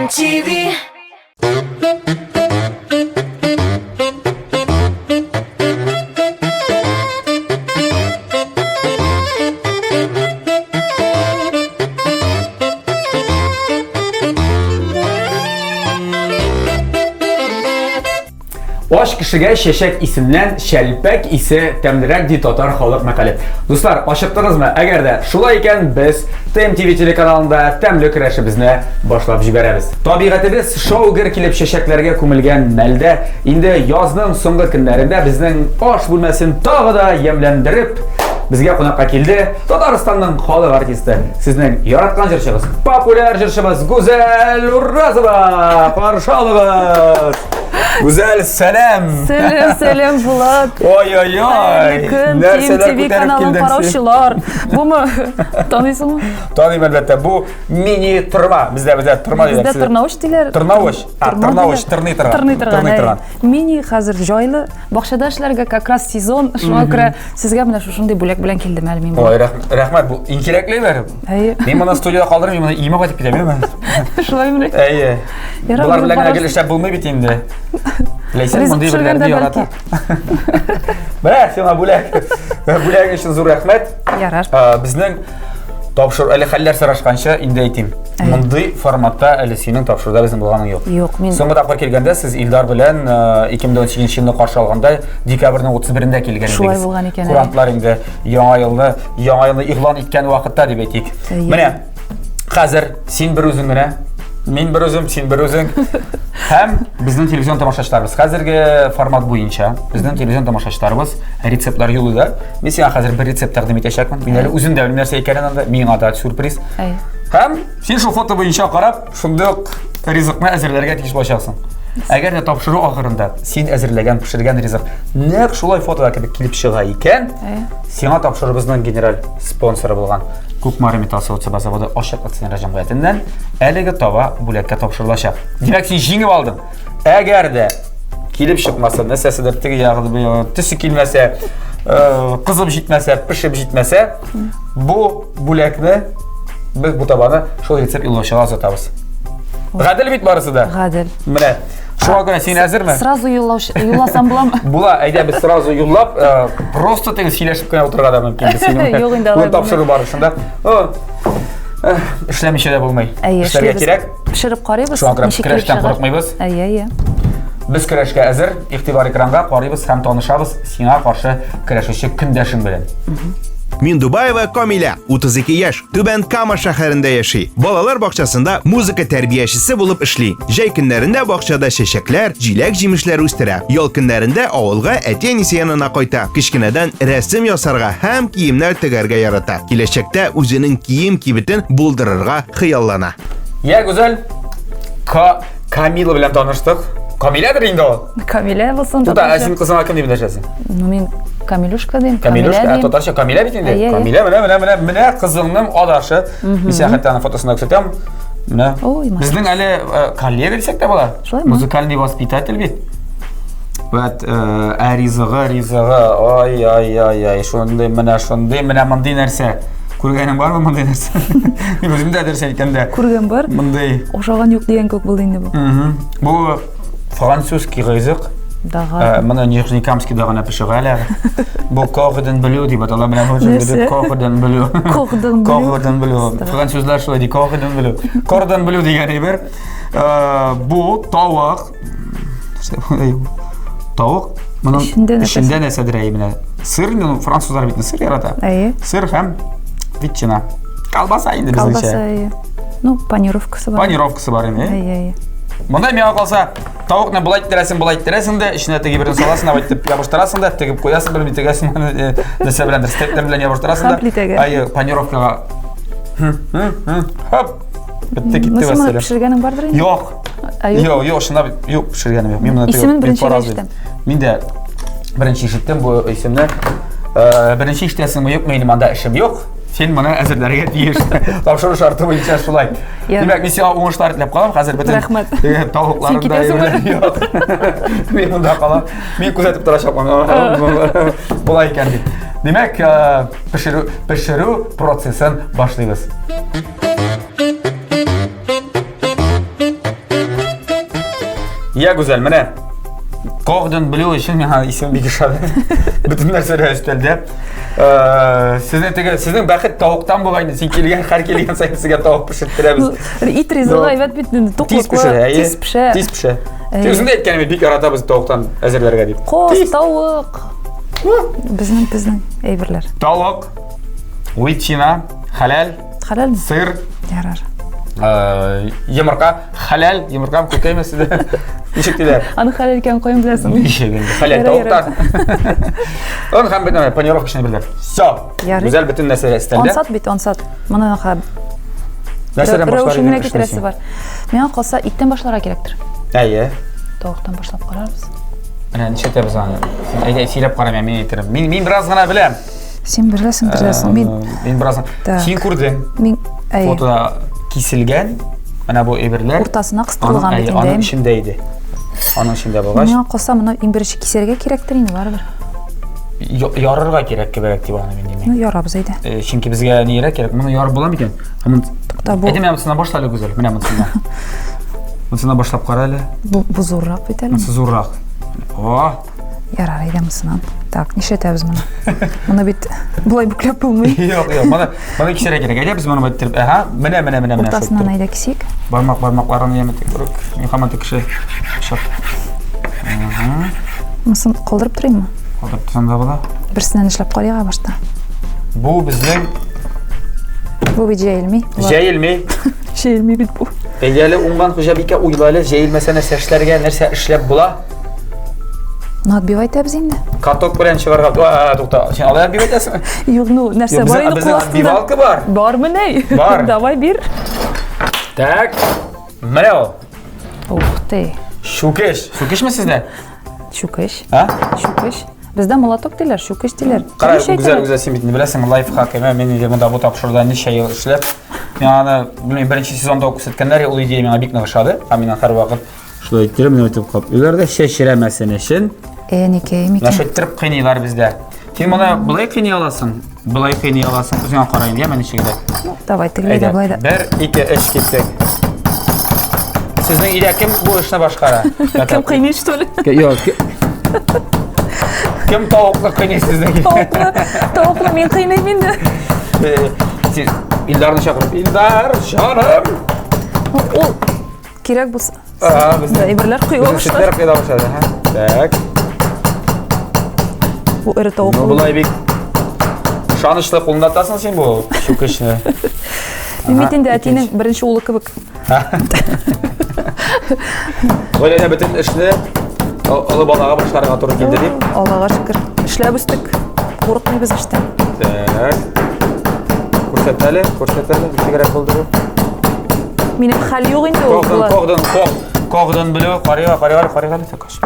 TMTV. Ач кешегә чәчәк исеннән чәлпәк исе тәмлерәк ди татар халык мәкале. Дуслар, ачыктыгызмы? Әгәр дә шулай икән, без ТМТВ телеканалында тәмле көрәшебезне башлап җибәрәбез. Табигатебез шау-гөр килеп чәчәкләргә күмелгән мәлдә, инде язның соңгы көннәрендә безнең аш бүлмәсен тагы да ямьләндереп, безгә кунакка килде Татарстанның халык артисты, сезнең яраткан җырчыгыз, популяр җырчыбыз Гүзәл Уразова! Каршы алыгыз! Гүзәл, сәлам! Сәлам, сәлам, Булат. Ой-ой-ой! Көн, Нәрсәләр TV күтәреп каналын килдең син? караучылар. Бумы? Таныйсыңмы? Таныйм, әлбәттә. Бу мини тырма. Бездә бездә тырма диләр. Бездә Сездә- тырнавыч диләр. Тырнавыч. А, Тырма тырнавыч, диләр. тырный торган. Тырный торган. Тырный әй. торган. Мини хәзер җайлы. Бакчада эшләргә как раз сезон. Шуңа күрә сезгә менә шушындый бүләк белән килдем әле мин. Ой, рәхмәт. Бу иң кирәкле бер. Әйе. Мин моны студиядә калдырмыйм, мин моны өемә кайтып китәм, әйеме? Шулаймыни? Әйе. Ярар, Болар үзең белән генә гел карарсың. эшләп булмый бит инде. Ләйсән Ризык мондый пешергәндә берләрне ярата. Менә сиңа бүләк. Бүләк өчен зур рәхмәт. Ярар. Безнең тапшыру әле хәлләр сорашканчы инде әйтим. Мондый форматта әле синең тапшыруда безнең булганың юк. Юк, мин Соңгы тапкыр килгәндә сез Илдар белән 2018 елны каршы алганда декабрьнең 31-ндә килгән идегез. Шулай булган икән, әйе. Курантлар инде яңа елны, яңа елны игълан иткән вакытта дип әйтик. Әйе. Менә хәзер син бер үзең генә, мин бер үзем, син бер үзең. Һәм безнең телевизион тамашачыларыбыз хәзерге формат буенча безнең телевизион тамашачыларыбыз рецептлар юллыйлар. Мин сиңа хәзер бер рецепт тәкъдим итәчәкмен. Мин әле үзем дә белмим нәрсә икәнен анда, миңа да сюрприз. Әйе. Һәм син шул фото буенча карап, шундый ук ризыкны әзерләргә тиеш булачаксың. Әгәр дә тапшыру ахырында син әзерләгән, пешергән ризык нәкъ шулай фотода кебек килеп чыга икән, Әйе. сиңа тапшыруыбызның генераль спонсоры булган Кукмара металл савыт-саба заводы ачык акционерлар җәмгыятеннән әлеге таба бүләккә тапшырылачак. Димәк, син җиңеп алдың. Әгәр дә килеп чыкмаса, нәрсәседер теге ягы, бу ягы, төсе килмәсә, э, кызып җитмәсә, пешеп җитмәсә, бу бүләкне без бу табаны шул рецепт юллаучыга озатабыз. Гадел бит барысы да. Гадел. Менә. Шуңа күрә син әзерме? Сразу юллауч, юлласам буламы? Була, әйдә без сразу юллап, э, просто теге сөйләшеп кенә утырырга да мөмкин. Без синең Юк инде, алай белән тапшыру барышында. О, э, Эшләмичә дә булмый. Әйе, Эшләргә эшлибез. кирәк. Пешереп карыйбыз. Шуңа күрә ничек килеп көрәштән чыгар. курыкмыйбыз. Әйе, әйе. Без көрәшкә әзер. Игътибар экранга карыйбыз һәм танышабыз сиңа каршы көрәшүче көндәшең белән. Миндубаева Камилә, 32 яшь, Түбән Кама шәһәрендә яши. Балалар бакчасында музыка тәрбиячесе булып эшли. Җәй көннәрендә бакчада чәчәкләр, җиләк-җимешләр үстерә. Ял көннәрендә авылга әти-әнисе янына кайта. Кечкенәдән рәсем ясарга һәм киемнәр тегәргә ярата. Киләчәктә үзенең кием кибетен булдырырга хыяллана. Я, Гүзәл, Ка Камила белән таныштык. Камиләдер инде ул. Камилә булсын. Тута, ә син кызыңа кем дип дәшәсең? Ну, мин Камилюшка дим. Камилюшка, ә татарча Камилә бит инде. Камилә, менә, менә, менә, менә кызыңның адашы. Мин сиңа хәтта аның фотосын да күрсәтәм. Менә. Безнең әле э, коллега дисәк тә була. Музыкальный воспитатель бит. Вәт, э, ә ризыгы, ризыгы, ай, ай, ай, ай, шундый, менә шундый, менә мондый нәрсә. Күргәнең бармы мондый нәрсә? Мин үзем дә дөрес әйткәндә. Күргән бар. Мондый. Ошаган юк дигән күк булды инде бу. Бу французский ризык. Дага. Э, моны Нижнекамскийда гына пешерәләр. Бу кордон блю дип атала. Менә бу Нәрсә? кордон блю. Кордон блю. Кордон блю. Французлар шулай ди, кордон блю. Кордон блю дигән әйбер. Э, бу тавык Тавык моның Эчендә нәрсәсе? эчендә нәрсәдер әй менә. Сыр, ну, французлар бит сыр ярата. Әйе. Сыр һәм ветчина. Колбаса инде безнеңчә. Колбаса, әйе. Ну, панировкасы бар. Панировкасы бар инде. Әйе, әйе. Монда миңа калса, тавыкны болай иттерәсең, болай иттерәсең дә, эченә теге берен саласың, алай итеп ябыштырасың да, тегеп куясың, белми тегәсең, э, нәрсә беләндер, степлер белән ябыштырасың да. Һәм плитәгә. Әйе, панировкага. Хоп. Бетте китте Ну, син моны вәссәлам. пешергәнең бардыр инде? Юк. Ә, юк? Юк, юк, чынлап юк пешергәнем юк. Мин моны Исемен мин беренче фаразлыйм. ишеттем. Мин дә беренче ишеттем бу исемне. Э, беренче ишетәсеңме, юкмы, минем анда эшем юк. Син моны әзерләргә тиеш. Тапшыру шарты буенча шулай. Ярар. Димәк, мин сиңа уңышлар теләп калам. Хәзер бөтен Рәхмәт. теге тавыкларым Син да китәсеңме? юк. Мин монда калам. Мин күзәтеп торачакмын. Болай икән дип. Димәк, э, пешерү пешерү процессын башлыйбыз. Я, Гүзәл, менә Кордон блю өчен миңа исем бик ошады. Бөтен нәрсәләр өстәлдә. Э, сезнең теге, сезнең бәхет тавыктан була инде. Син килгән, һәр килгән саен сезгә тавык пешерттерәбез. Ит ризыгы әйбәт бит инде, Тиз пешә, әйе. Тиз пешә. Тиз пешә. Син үзең дә әйткән бик яратабыз тавыктан әзерләргә дип. Коз, тавык. Безнең безнең әйберләр. Тавык, ветчина, хәләл. Хәләл. Сыр. Ярар. Э, йомырка хәләл, йомырка күкәйме сездә? Ничек диләр? Аны хәләл икән каян беләсең? Ничек инде? Хәләл тавыктан. Аны һәм бөтен панировка өчен беләр. Все. Гүзәл бөтен нәрсә өстәлдә. Ансат бит, ансат. Моны Нәрсәдән башлар идең? китерәсе бар. Миңа калса, иттән башларга кирәктер. Әйе. Тавыктан башлап карарбыз. Менә нишләтәбез аны? Син әйдә сөйләп кара, мин әйтерем. Мин мин бераз гына беләм. Син беләсең, беләсең. Мин мин бераз. Син күрдең. Мин әйе. Фотода киселгән. Менә бу әйберләр. Уртасына кыстырылган бит инде. Аның эчендә иде. Аның эчендә булгач. Миңа калса, моны иң беренче кисәргә кирәктер инде барыбер. Ярырга кирәк кеберәк дип аны мин димим. Ну, ярабыз әйдә. Э, чөнки безгә нирәк кирәк? Моны ярып була микән? Һәм Тукта бу. Әйдә, менә монысыннан башла әле, Гүзәл. Менә монысыннан. Монысыннан башлап кара әле. Бу, бу зуррак бит әле. Монысы зуррак. О! Ярар, әйдә монысыннан. Так, нишләтәбез моны? Моны бит болай бөкләп булмый. Юк, юк, моны моны кисәргә кирәк. Әйдә без моны бөттереп. Әһә, менә, менә, менә, менә. Уртасыннан әйдә кисик. Бармак, бармакларын яме тик күрек. Мин һаман кеше. Шап. Монысын калдырып торыйммы? Калдырып торсаң да була. Берсеннән эшләп карыйк башта. Бу безнең Бу бит җәелми. Җәелми. Җәелми бит бу. Әйдә әле уңган хуҗабикә уйла әле, җәелмәсә нәрсә эшләргә, нәрсә эшләп була? Ну, отбивай итәбез инде. Каток белән чыгарга. А, тукта, син алай отбивай итәсеңме? Юк, ну, нәрсә бар инде кул астында? Отбивалка бар. Бармы ни? Бар. Давай бир. Так. Менә ул. Ух ты. Чүкеч. Чүкечме сездә? Чүкеч. А? Чүкеч. Бездә молоток диләр, чүкеч диләр. Кара, гүзәл, гүзәл, син бит беләсең, лайфхак, әмма мин инде монда бу тапшыруда ничә ел эшләп, мин аны, белмим, беренче сезонда ук күрсәткәннәр, ул идея миңа бик нык ошады. Һәм мин һәрвакыт шулай иттереп, менә итеп каплыйлар да чәчрәмәсен өчен. Э, никәй микән? Менә шулай иттереп кыйныйлар бездә. Син моны болай кыйный аласың, болай кыйный аласың. Үзеңә кара инде, яме ничек дә. Ну, давай, тегеләй дә, болай да. Бер, ике, өч киттек. Сезнең өйдә кем бу эшне башкара? Кем кыйный, что ли? Юк. Кем тавыкны кыйный сезнең? Тавыкны, тавыкны мин кыйныйм инде. Э, син Илдарны чакырып, Илдар, җаным! Ул Кирәк булса. Ага, безнең. Әйберләр коела башлады. Сөтләр коела башлады, һә. Так. Бу эре тавык. Ну, болай бик ышанычлы кулында тотасың син бу чүкечне. Мин бит инде әтинең беренче улы кебек. Гаиләдә бөтен эшне олы балага башларга туры килде дип. Аллага шөкер. Эшләп үстек. Курыкмыйбыз эштән. Так. Күрсәт әле, күрсәт әле, ничегрәк булды бу? Минем хәл юк инде ул. Когдон, когдон, ког, когдон белү, карыйга, карыйга, карыйга әле сакаш.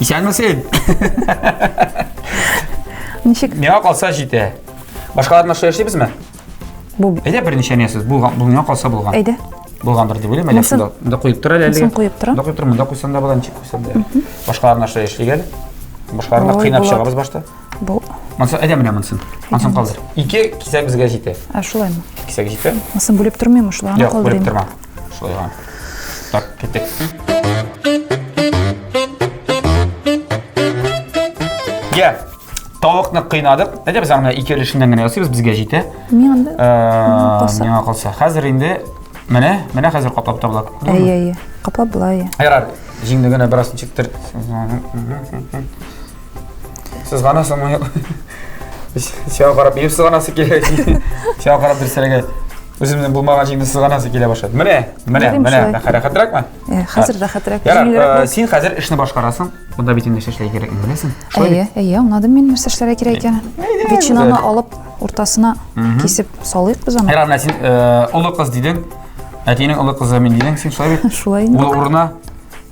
Исәнме син? Ничек? Миңа калса җитә. Башкаларны шулай эшлибезме? Бу Әйдә берничә нәрсә, булган, бу миңа калса булган. Әйдә. Булгандыр дип уйлыйм, әле шунда. Монда куеп тор әле. Монысын куеп тора. Монда куеп тор, монда куйсаң да була, ничек куйсаң да. Башкаларны шулай эшлик әле. Башкаларны кыйнап чыгабыз башта. Бу. Монсы, әйдә менә монысын. Монысын калдыр. Ике кисәк безгә җитә. Ә шулаймы? Ике кисәк җитә. Монысын бүлеп тормыймы, шулай гына калдырыйм. Юк, бүлеп торма. Шулай гына. Так, киттек. Я, тавыкны кыйнадык. Әйдә без аны ике өлешеннән генә ясыйбыз, безгә җитә. Миңа анда. Миңа калса. Хәзер инде менә, менә хәзер каплап та була. Әйе, әйе. Каплап була, әйе. Ярар, җиңне генә бераз ничектер. Сызганасыңмы? Сиңа карап, минем сызганасы килә. Сиңа карап дөресрәге үземнең булмаган җиңне сызганасы килә башлады. Менә, менә, менә, рәхәтрәкме? Э, хәзер рәхәтрәк. Ярар, э, син хәзер эшне башкарасың. Монда бит инде нәрсә эшләргә кирәк, беләсең. Әйе, әйе, аңладым мин нәрсә эшләргә кирәк икәнен. Ветчинаны алып, уртасына кисеп салыйк без аны. Ярар, менә син э, олы кыз дидең. Әтинең олы кызы мин дидең, син шулай бит? Шулай инде. Улы урына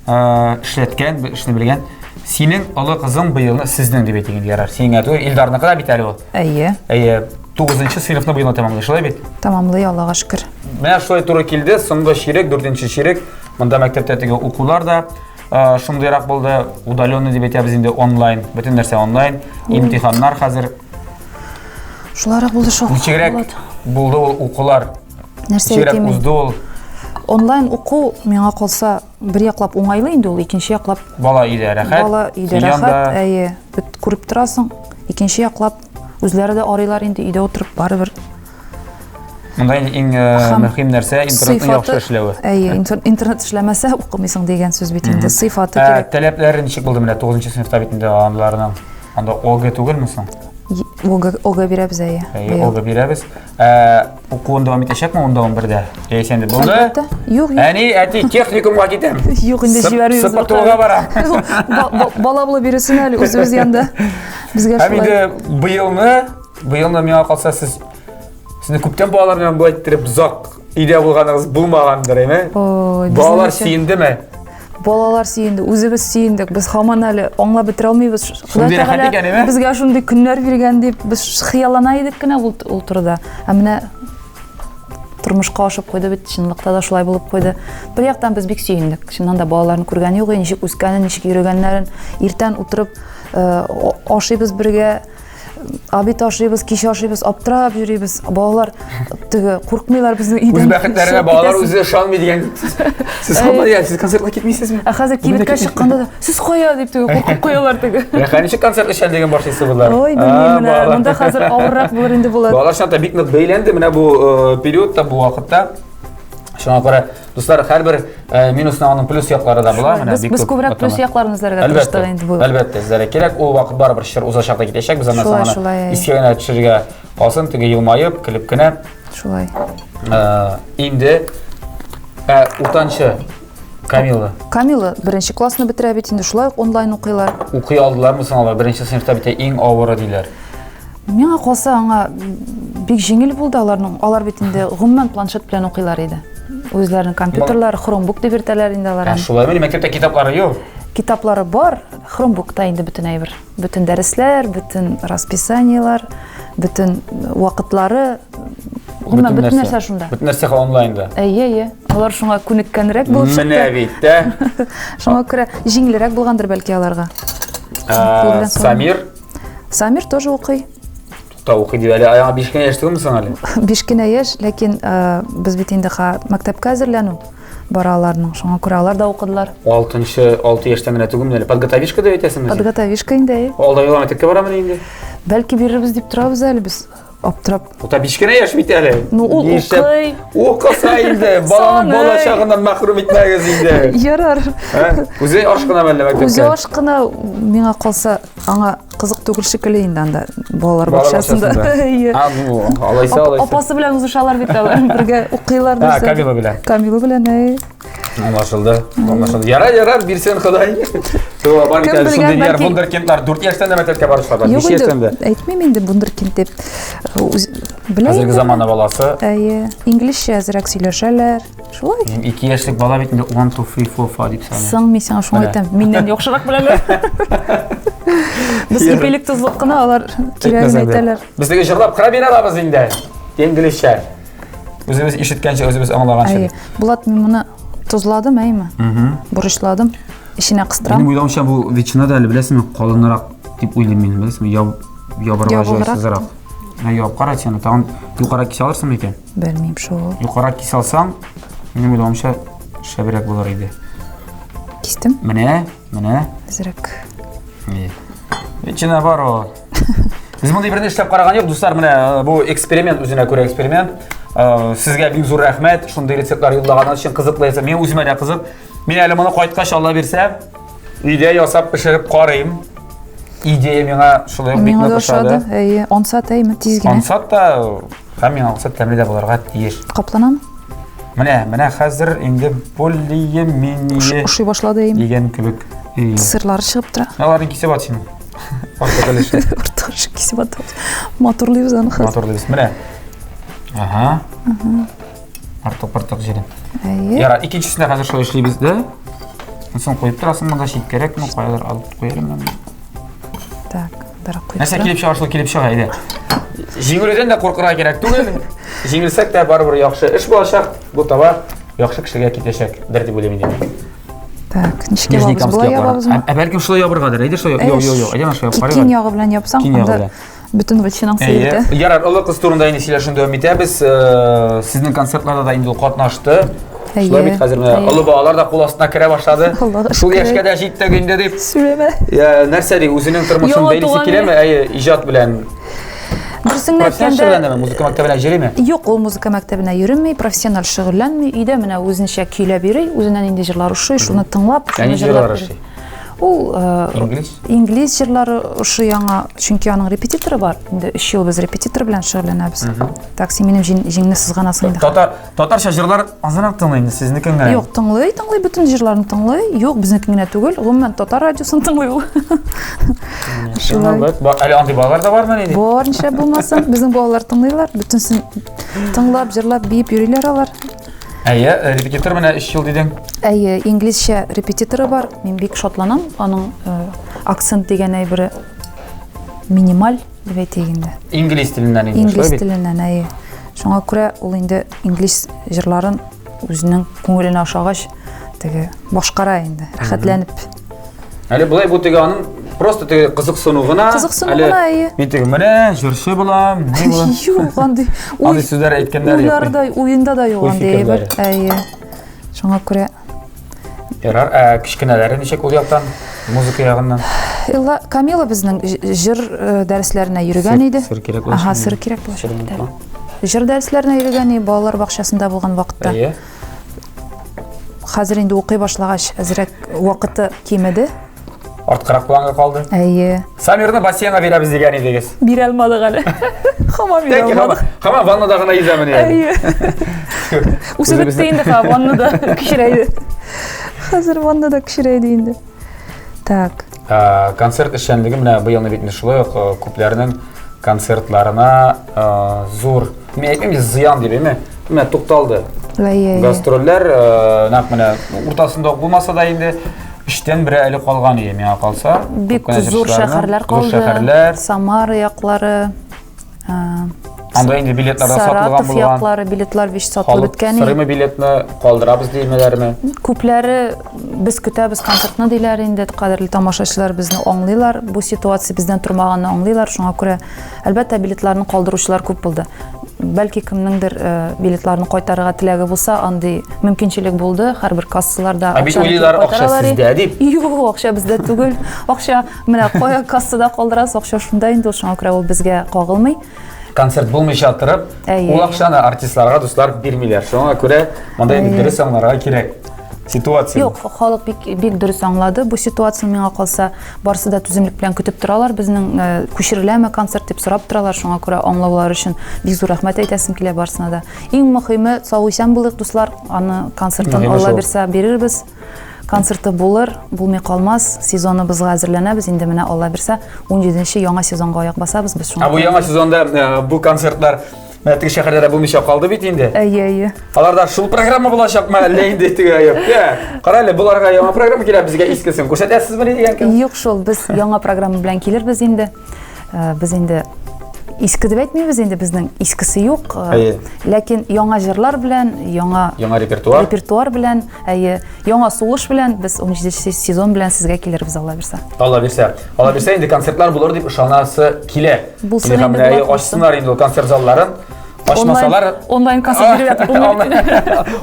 эшләткән, эшне белгән. Синең олы кызың быелны сезнең дип әйтик инде ярар. Синең түгел, Илдарныкы да бит әле ул. Әйе. Әйе, 9 сыйныфны быелны тәмамлый, шулай бит? Тәмамлый, Аллага шөкер. Менә шулай туры килде, соңгы чирек, дүртенче чирек. Монда мәктәптә теге укулар да шундыйрак булды, удаленный дип әйтәбез инде, онлайн, бөтен нәрсә онлайн, имтиханнар хәзер. Шулайрак булды шул. Ничегрәк булды ул укулар? Нәрсә әйтим? Узды ул. Онлайн уку миңа калса бер яклап уңайлы инде ул, икенче яклап бала өйдә рәхәт. Бала өйдә рәхәт, әйе, бит күреп торасың. Икенче яклап үзләре дә арыйлар инде өйдә утырып барыбер. Монда инде иң э, мөһим нәрсә интернетның яхшы эшләве. Әйе, интернет эшләмәсә укымыйсың дигән сүз бит инде. Сыйфаты ә, кирәк. Таләпләре ничек булды менә 9 сыйныфта бит инде аларның? Анда ОГЭ түгелме соң? ОГЭ, ОГЭ бирәбез әйе. Әйе, ОГЭ бирәбез. Ә, укуын дәвам итәчәкме 10-да 11-дә? Яисә инде булды? Әлбәттә. Юк, юк. Әни, әти, техникумга китәм. Юк, инде җибәрмибез. СПТУга барам. Бала булып йөресен әле үзебез янда. Безгә шулай. Һәм инде быелны, быелны миңа калса сез сезне күптән балалар белән болай иттереп озак өйдә булганыгыз булмагандыр, әйме? Ой, Балалар сөендеме? Балалар сөенде, үзебез сөендек. Без һаман әле аңлап бетерә алмыйбыз. Шундый рәхәт икән, әйме? Безгә шундый көннәр биргән дип без хыяллана идек кенә ул, ул турыда. Ә менә тормышка ашып куйды бит, чынлыкта да шулай булып куйды. Бер яктан без бик сөендек. Чыннан да балаларны күргән юк, ничек үскәнен, ничек йөрегәннәрен. Иртән утырып э, ашыйбыз бергә, обед ашыйбыз, кич ашыйбыз, аптырап йөрибез. Балалар теге куркмыйлар безнең өйдән. Үз бәхетләренә балалар үзе ышанмый дигән. Сез һаман я, сез концертка китмисезме? Ә хәзер кибеткә чыкканда да, сез кая дип теге куркып куялар теге. Менә ничек концерт эшчәнлеген башлыйсы болар? Ой, белмим менә, монда хәзер авыррак булыр инде булыр. Балалар чынлап та бик нык бәйләнде менә бу э, периодта, бу вакытта. Шуңа күрә, дуслар, һәрбер э, минусның аның плюс яклары да була. Менә без, без күбрәк плюс якларын эзләргә тырыштык инде бу. Әлбәттә, эзләргә кирәк. Ул вакыт барыбер чор узачак та китәчәк. Без аннан соң аны искә генә төшерергә калсын, теге елмаеп, көлеп кенә. Шулай. Э, инде ә, уртанчы Камила. Камила беренче классны бетерә бит инде, шулай ук онлайн укыйлар. Укый алдылармы соң алар? Беренче сыйныфта бит иң авыры диләр. Миңа калса, аңа бик җиңел булды аларның. Алар бит инде гомумән планшет белән укыйлар иде. Үзләренең компьютерлары, Chromebook дип йөртәләр инде алар. Ә шулаймыни мәктәптә китаплары юк? Китаплары бар, Chromebookта инде бөтен әйбер. Бөтен дәресләр, бөтен расписаниелар, бөтен вакытлары, гомумән бөтен нәрсә шунда. Бөтен нәрсә онлайнда. Әйе, әйе. Алар шуңа күнеккәнрәк булып чыкты. Менә бит, тә. Шуңа күрә җиңелрәк булгандыр бәлки аларга. Самир Самир тоже укый. Тукта, укый дип әле аңа 5 кенә яшь түгелме соң әле? 5 кенә яшь, ләкин э, без бит инде ха мәктәпкә әзерләнү бара аларның. Шуңа күрә алар да укыдылар. 6-нчы, 6 яшьтән генә түгелме әле? Подготовишка дип әйтәсеңме? Подготовишка инде, әйе. Алда юлга мәктәпкә барамыни инде? Бәлки бирербез дип торабыз әле без. Аптырап. Ул 5 кенә яшь бит әле. Ну, ул укый. Укыса инде, баланың бала чагыннан мәхрүм итмәгез инде. Ярар. Үзе ашкына әллә мәктәпкә? Үзе ашкына, миңа калса, аңа кызык түгел шикелле инде анда балалар бакчасында. А, ну, алайса, алайса. Апасы белән узышалар бит алар, бергә укыйлар. А, Камила белән. Камила белән, әй. Аңлашылды, аңлашылды. Ярар, ярар, бирсен Ходай. Туа бар бит әле шундый ниләр, вундеркиндлар 4 яшьтән дә мәктәпкә барышлар, 5 яшьтән дә. Әйтмим инде вундеркинд дип. Белә. Хәзерге замана баласы. Әйе, инглизчә әзрәк сөйләшәләр. Шулай. Минем 2 яшьлек бала бит инде 1 2 3 4 5 дип саный. Соң мин сиңа шуны әйтәм. Миннән яхшырак беләләр. Без ипилек тозлык кына алар кирәген әйтәләр. Без теге җырлап кыра бирә алабыз инде. Инглизчә. Үзебез ишеткәнчә, үзебез аңлаганча. Әйе. Булат, мин моны тозладым, әйме? Борычладым. Эченә кыстырам. Минем уйлавымча, бу ветчина да әле беләсеңме, калынрак дип уйлыйм мин, беләсеңме, яб ябырга җайсызрак. Менә ябып кара син, тагын юкарак кисә алырсың микән? Белмим шул. Юкарак кисә алсаң, минем уйлавымча, шәбрәк булыр иде. Кистем. Менә, менә. Әзрәк. Ветчина бар ул. Без мондый берни эшләп караган юк, дуслар, менә э, бу эксперимент үзенә күрә эксперимент. Э, сезгә бик зур рәхмәт, шундый рецептлар юллаганыгыз өчен кызыклы рецепт. Мин үземә дә кызык. Мин әле моны кайткач, Алла бирсә, өйдә ясап пешереп карыйм. Идея миңа шулай ук бик нык ошады. Әйе, ансат әйме, тиз генә. Ансат та, һәм миңа ансат тәмле дә булырга тиеш. Капланамы? Менә, менә хәзер инде более-менее ошый башлады әйме. Дигән кебек. Сырлары чыгып тора. Аларны кисеп ат син. Артык өлеше. Артык өлеше кисеп атабыз. Матурлыйбыз аны хәзер. Матурлыйбыз. Менә. Ага. Артык пыртык җире. Әйе. Ярар, икенчесендә хәзер шулай эшлибез дә. Соң куеп торасың монда читкәрәкме, каядыр алып куярмын. Так, дарак куеп. Нәрсә килеп чыга, шул килеп чыга, әйдә. Җиңелүдән дә куркырга кирәк түгел. Җиңелсәк тә барыбер яхшы эш булачак. Бу таба яхшы кешегә китәчәк, дер дип уйлыйм инде. Так, ничек ябабыз? Болай ябабызмы? Ә бәлкем шулай ябыргадыр. Әйдә шулай. Йо, йо, йо. Әйдә шулай карыйк. Киң ягы белән япсаң, анда бөтен ветчинаң сыйды. Ярар, олы кыз турында инде сөйләшүне дәвам итәбез. Э, сезнең концертларда да инде ул катнашты. Шулай бит хәзер менә олы балалар да кул астына керә башлады. Шул яшькә дә җиттек инде дип. Сөйләмә. Я, нәрсә ди, үзенең тормышын бәйлисе киләме? Әйе, иҗат белән. Дөресен әйткәндә, шөгыльләнәме, музыка мәктәбенә йөриме? Юк, ул музыка мәктәбенә йөреми, профессиональ шөгыльләнми. Өйдә менә үзенчә көйләп йөри, үзенә нинди җырлар ошый, шуны тыңлап, шуны җырлап йөри. Ул инглиз? Инглиз җырлары ошый аңа, чөнки аның репетиторы бар. Инде 3 ел без репетитор белән шөгыльләнәбез. Так, син минем җиңне сызганасың инде. Татар, татарча җырлар азрак тыңлый инде, сезнекен генә. Юк, тыңлый, тыңлый, бөтен җырларны тыңлый. Юк, безнекен генә түгел, гомумән татар радиосын тыңлый ул. Шулай. Әле андый балалар да бармы нинди? Бар, нишләп булмасын. Безнең балалар тыңлыйлар, бөтенсен тыңлап, җырлап, биеп йөриләр алар. Әйе, э, репетитор менә 3 ел дидең. Әйе, инглизчә репетиторы бар. Мин бик шатланам. Аның э, акцент дигән әйбере минималь дип әйтик инде. Инглиз теленнән инде. Инглиз теленнән, әйе. Шуңа күрә ул инде инглиз җырларын үзенең күңеленә ошагач, теге башкара инде, рәхәтләнеп. Әле болай бу теге аның просто теге кызыксыну гына. Кызыксыну гына, әйе. Мин теге менә җырчы булам, ни булам. Юк, андый. Андый сүзләр әйткәннәр юк. Уйларда, уенда да юк андый әйбер. Әйе. Шуңа күрә Ярар, ә кечкенәләре ничек ул яктан, музыка ягыннан? Илла Камила безнең җыр э, дәресләренә йөргән иде. Сыр кирәк булачак. Ага, сыр кирәк булачак. Җыр дәресләренә йөргән иде, балалар бакчасында булган вакытта. Әйе. Хәзер инде укый башлагач, әзрәк вакыты кимеде. Арткарак планга калды. Әйе. Самирны бассейнга бирәбез дигән идегез. Бирә алмадык әле. Һаман бирә алмадык. Һаман ваннада гына йөзәмен әле. Әйе. Үсеп бетте инде ха, ваннада кечерәйде. Хәзер ваннада кечерәйде инде. Так. Концерт эшчәнлеге менә быелны бит инде шулай ук күпләрнең концертларына зур, мин әйтмим зыян дип, әйме? Менә тукталды. Әйе. Гастрольләр нәкъ менә уртасында ук булмаса да инде өчтән бере әле калган иде миңа калса. Бик зур шәһәрләр калды. Зур шәһәрләр. Самара яклары. Анда инде билетлар да сатылган булган. Яклары билетлар бик сатылып беткән. Сорыймы билетны калдырабыз димеләрме? Күпләре без көтәбез концертны диләр инде, кадерле тамашачылар безне аңлыйлар. Бу ситуация бездән тормаганны аңлыйлар. Шуңа күрә, әлбәттә, билетларны калдыручылар күп булды. Бәлки кемнеңдер э, билетларны кайтарырга теләге булса, андый мөмкинчелек булды. Һәрбер кассаларда Ә бит уйлыйлар, акча сездә дип. Юк, акча бездә түгел. Акча менә кая кассада калдырасыз, акча шунда инде ул, шуңа күрә ул безгә кагылмый. Концерт булмыйча торып, ул акчаны артистларга дуслар бирмиләр. Шуңа күрә монда инде дөрес аңларга кирәк. Ситуация. Юк, халык бик бик дөрес аңлады бу ситуацияне миңа калса, барысы да түземлек белән көтеп торалар безнең э, күчереләме концерт дип сорап торалар. Шуңа күрә аңлаулары өчен бик зур рәхмәт әйтәсем килә барысына да. Иң мөхиме, сау исән булыйк, дуслар. Аны концертын Алла бирсә бирербез. Концерты булыр, булмый калмас. Сезоныбызга әзерләнәбез. Инде менә Алла бирсә, 17-нче яңа сезонга аяк басабыз без шуңа. Ә бу яңа сезонда э, бу концертлар менә теге шәһәрләрдә булмыйча калды бит инде. Әйе, әйе. Аларда шул программа булачакмы әллә инде теге юк? Кара әле, боларга яңа программа килә, безгә искесен күрсәтәсезме дигән кебек? Юк шул, без яңа программа белән килербез инде. Э, без инде иске дип әйтмибез инде безнең искесе юк э, әйе ләкин яңа җырлар белән яңа яңа репертуар репертуар белән әйе яңа сулыш белән без 17 сезон белән сезгә килербез алла бирсә алла бирсә алла бирсә инде концертлар булыр дип ышанасы килә булсын инде ачсыннар инде ул концерт залларын ачмасалар онлайн концерт биреп ятып булмый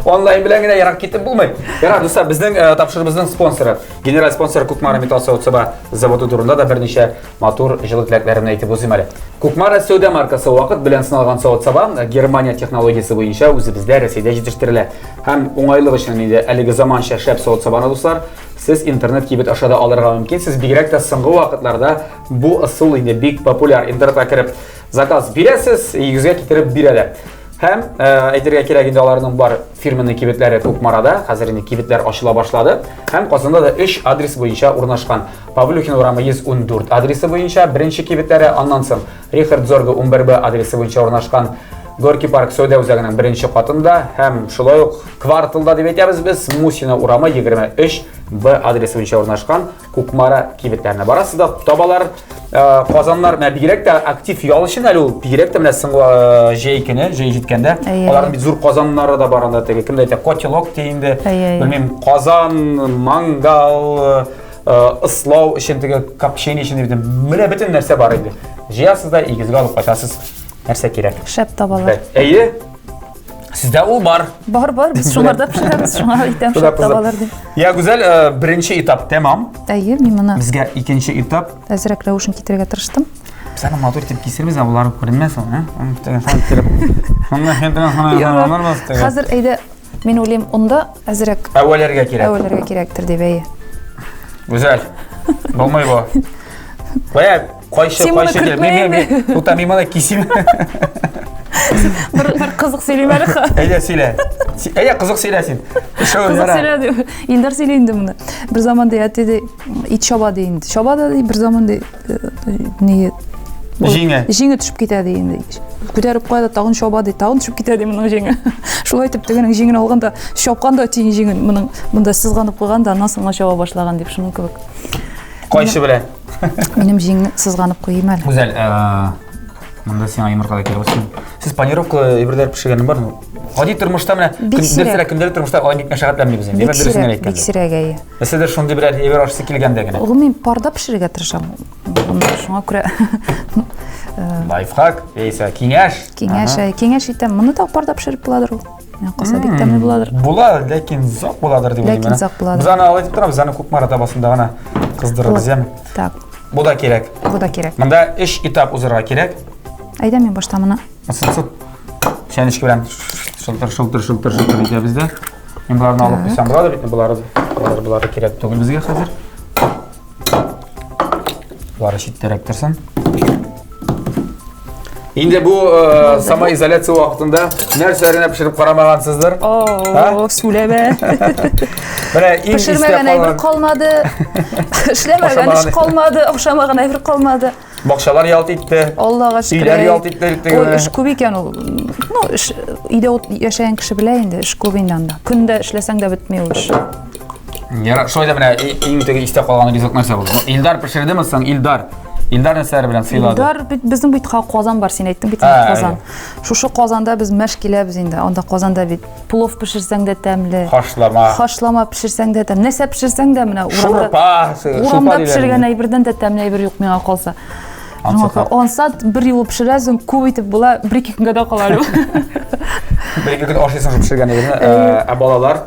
онлайн белән генә ерак китеп булмый ярар дуслар безнең э, тапшыруыбызның спонсоры генераль спонсор Кукмара металл савыт-саба заводы турында да берничә Матур җылы теләкләремне әйтеп узыйм әле. Кукмара сәүдә маркасы вакыт белән сыналган савыт-саба Германия технологиясе буенча үзебездә Рәсәйдә җитештерелә. Һәм уңайлык өчен инде әлеге заманча шәп савыт-сабаны дуслар, сез интернет кибет аша да алырга мөмкинсез. Бигрәк тә соңгы вакытларда бу ысул инде бик популяр. Интернетка кереп заказ бирәсез, өегезгә китереп бирәләр. Һәм э, әйтергә кирәк инде аларның бар фирменный кибетләре Кукмарада, хәзер инде кибетләр ачыла башлады. Һәм Казанда да 3 адрес буенча урнашкан. Павлюхин урамы 114 адресы буенча беренче кибетләре, аннан соң Рихард Зорге 11Б адресы буенча урнашкан Горький парк сәүдә үзәгенең беренче катында һәм шулай ук кварталда дип әйтәбез без Мусина урамы 23 Б адресы буенча урнашкан Кукмара кибетләренә барасыз да табалар. Э, Казаннар менә бигрәк тә актив ял өчен әле ул бигрәк тә менә соңгы э, җәй көне, җәй җиткәндә, аларның бит зур казаннары да бар анда теге. Кем дә әйтә, котелок ди инде. Белмим, казан, мангал, э, ыслау өчен теге копчение өчен дип менә бөтен нәрсә бар инде. Җыясыз да өегезгә алып кайтасыз. Нәрсә кирәк? Шәп табалар. Әйе. Сездә ул бар. Бар, бар, без шуңарда пешерәбез, шуңа әйтәм, шәп табалар дип. Я, Гүзәл, э, беренче этап тәмам. Әйе, мин моны Безгә икенче этап. Әзрәк рәвешен китерергә тырыштым. Без аны матур итеп кисербез, ә болар күренмәс ул, ә? Хәзер әйдә, мин уйлыйм, онда әзрәк әвәләргә кирәк. Әвәләргә кирәктер дип, әйе. Гүзәл, булмый бу. Кая, кайшы, кайшы кирәк. Мин, мин, тута, мин моны кисим. Бер, бер кызык сөйлим әле. Әйдә, сөйлә. Әйдә, кызык сөйлә син. Кызык сөйлә дип. Илдар сөйли инде моны. Бер заман ди, әти ди, ит чаба ди инде. Чаба да ди, бер заман ди, ни Җиңе. Җиңе төшеп китә ди инде. Күтәреп куя да тагын чаба ди, тагын төшеп китә ди моның җиңе. Шулай итеп тегенең җиңен алган да, чапкан да тиң җиңен моның монда сызганып куйган да, аннан соң чаба башлаган дип шуның кебек. Кайчы белән. Минем җиңне сызганып куйыйм әле. Гүзәл, монда сиңа йомырка да кирәк булсын. Сез панировка әйберләр пешергәнең бармы? Гади тормышта менә көндәлек көндәлек тормышта алай бик мәшәкатьләнмибез инде. Бик сирәк, бик сирәк әйе. Нәрсәдер шундый берәр әйбер ашысы килгәндә генә. Гомумән парда пешерергә тырышам. Шуңа күрә лайфхак, яисә киңәш. Киңәш, киңәш итәм. Моны да парда пешереп буладыр ул. Миңа калса бик тәмле буладыр. Була, ләкин озак буладыр дип уйлыйм. Ләкин озак буладыр. Без аны алай дип торабыз, аны Кукмара табасында гына кыздырырбыз, яме. Так. Бу да кирәк. Бу да кирәк. Монда өч этап узырга кирәк. Әйдә мин башта моны. Чәнечке белән шылтыр, шылтыр, шылтыр, шылтыр итәбез дә. Мин боларны алып куйсам буладыр бит, болары, болары, болары кирәк түгел безгә хәзер. Болары читтәрәк торсын. Инде бу э, самоизоляция вакытында нәрсәләр генә пешереп карамагансыздыр? О, сүләмә. Менә иң истә Пешермәгән әйбер калган калмады. Эшләмәгән эш Ашамаган- калмады, охшамаган әйбер калмады. Бакчалар ялт итте. Аллага шөкер. Өйләр ялт итте дип Ой, эш күп икән ул. Ну, эш өйдә яшәгән кеше белә инде, эш күп инде анда. Көндә эшләсәң дә бетми ул эш. Яра, шулай да менә иң теге истә калган ризык нәрсә булды? Ну, Илдар пешердеме соң? Илдар. Илдар нәрсәләр белән сыйлады? Илдар бит безнең бит казан бар, син әйттең бит инде казан. Шушы казанда без мәш киләбез инде. Анда казанда бит плов пешерсәң дә тәмле. Хашлама. Хашлама пешерсәң дә тәмле. Нәрсә пешерсәң дә менә урамда. Шурпа, урамда пешергән әйбердән дә тәмле әйбер юк миңа калса. Ансат. Ансат бер юлы пешерәсең, күп итеп була, бер-ике көнгә дә кала әле. Бер-ике көн ашыйсың шул пешергән әйберне. Ә балалар?